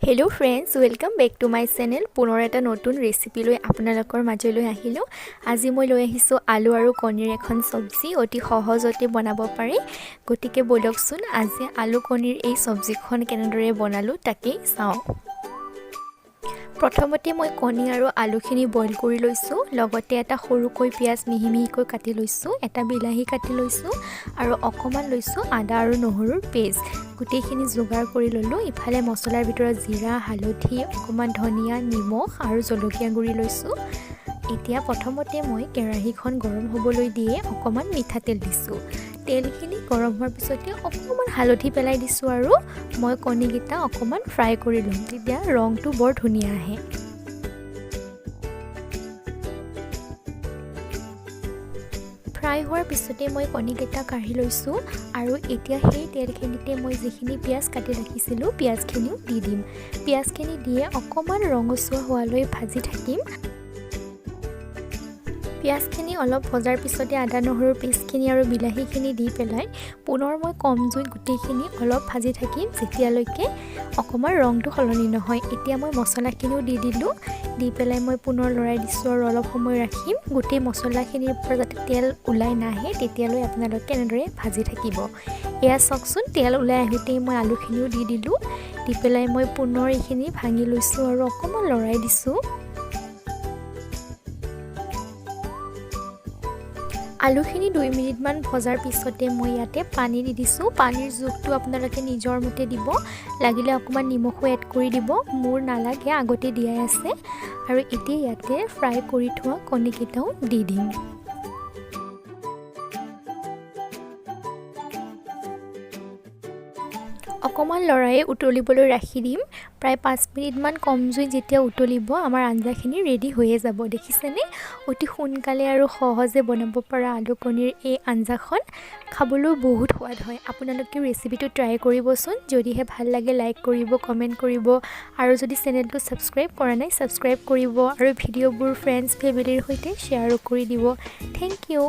Hello friends, welcome back to my channel. পুনৰ এটা নতুন ৰেচিপি লৈ আপোনালোকৰ মাজলৈ আহিলোঁ। আজি মই লৈ আহিছোঁ আলু আৰু কণীৰ এখন চব্জি। অতি সহজতে বনাব পাৰি। গতিকে ব'লকচোন, আজি আলু কণীৰ এই চব্জিখন কেনেদৰে বনালোঁ তাকেই চাওঁ। প্ৰথমতে মই কণী আৰু আলুখিনি বইল কৰি লৈছোঁ। লগতে এটা সৰুকৈ পিঁয়াজ মিহি মিহিকৈ কাটি লৈছোঁ, এটা বিলাহী কাটি লৈছোঁ আৰু অকণমান লৈছোঁ আদা আৰু নহৰুৰ পেষ্ট। গোটেইখিনি যোগাৰ কৰি ল'লোঁ। ইফালে মছলাৰ ভিতৰত জিৰা, হালধি, অকণমান ধনিয়া, নিমখ আৰু জলকীয়া গুড়ি লৈছোঁ। এতিয়া প্ৰথমতে মই কেৰাহীখন গৰম হ'বলৈ দিয়ে অকণমান মিঠাতেল দিছোঁ। তেলখিনি গৰম হোৱাৰ পিছতে অকণমান হালধি পেলাই দিছোঁ আৰু মই কণীকেইটা অকণমান ফ্ৰাই কৰি ল'ম। তেতিয়া ৰংটো বৰ ধুনীয়া আহে। ফ্ৰাই হোৱাৰ পিছতে মই কণীকেইটা কাঢ়ি লৈছোঁ আৰু এতিয়া সেই তেলখিনিতে মই যিখিনি পিঁয়াজ কাটি ৰাখিছিলোঁ, পিঁয়াজখিনিও দি দিম। পিঁয়াজখিনি দিয়ে অকণমান ৰঙচুৱা হোৱালৈ ভাজি থাকিম। পিঁয়াজখিনি অলপ ভজাৰ পিছতে আদা নহৰুৰ পেষ্টখিনি আৰু বিলাহীখিনি দি পেলাই পুনৰ মই কম জুইত গোটেইখিনি অলপ ভাজি থাকিম, যেতিয়ালৈকে অকণমান ৰংটো সলনি নহয়। এতিয়া মই মছলাখিনিও দি দিলোঁ। দি পেলাই মই পুনৰ লৰাই দিছোঁ আৰু অলপ সময় ৰাখিম। গোটেই মছলাখিনিৰ পৰা যাতে তেল ওলাই নাহে, তেতিয়ালৈ আপোনালোকে এনেদৰে ভাজি থাকিব। এয়া চাওকচোন, তেল ওলাই আহোঁতেই মই আলুখিনিও দি দিলোঁ। দি পেলাই মই পুনৰ এইখিনি ভাঙি লৈছোঁ আৰু অকণমান লৰাই দিছোঁ। আলুখিনি 2 মিনিটমান ভজাৰ পিছতে মই ইয়াতে পানী দি দিছোঁ। পানীৰ জোখটো আপোনালোকে নিজৰ মতে দিব। লাগিলে অকণমান নিমখো এড কৰি দিব। মোৰ নালাগে, আগতে দিয়াই আছে। আৰু এতিয়া ইয়াতে ফ্ৰাই কৰি থোৱা কণীকেইটাও দি দিম। অকণমান লৰাই উতলিবলৈ ৰাখি দিম। প্ৰায় 5 মিনিটমান কম জুইত যেতিয়া উতলিব, আমাৰ আঞ্জাখিনি ৰেডি হৈয়ে যাব। দেখিছেনে, অতি সোনকালে আৰু সহজে বনাব পৰা আলু কণীৰ এই আঞ্জাখন খাবলৈও বহুত সোৱাদ হয়। আপোনালোকেও ৰেচিপিটো ট্ৰাই কৰিবচোন। যদিহে ভাল লাগে, লাইক কৰিব, কমেণ্ট কৰিব আৰু যদি চেনেলটো ছাবস্ক্ৰাইব কৰা নাই, ছাবস্ক্ৰাইব কৰিব আৰু ভিডিঅ'বোৰ ফ্ৰেণ্ডছ, ফেমিলিৰ সৈতে শ্বেয়াৰো কৰি দিব। Thank you.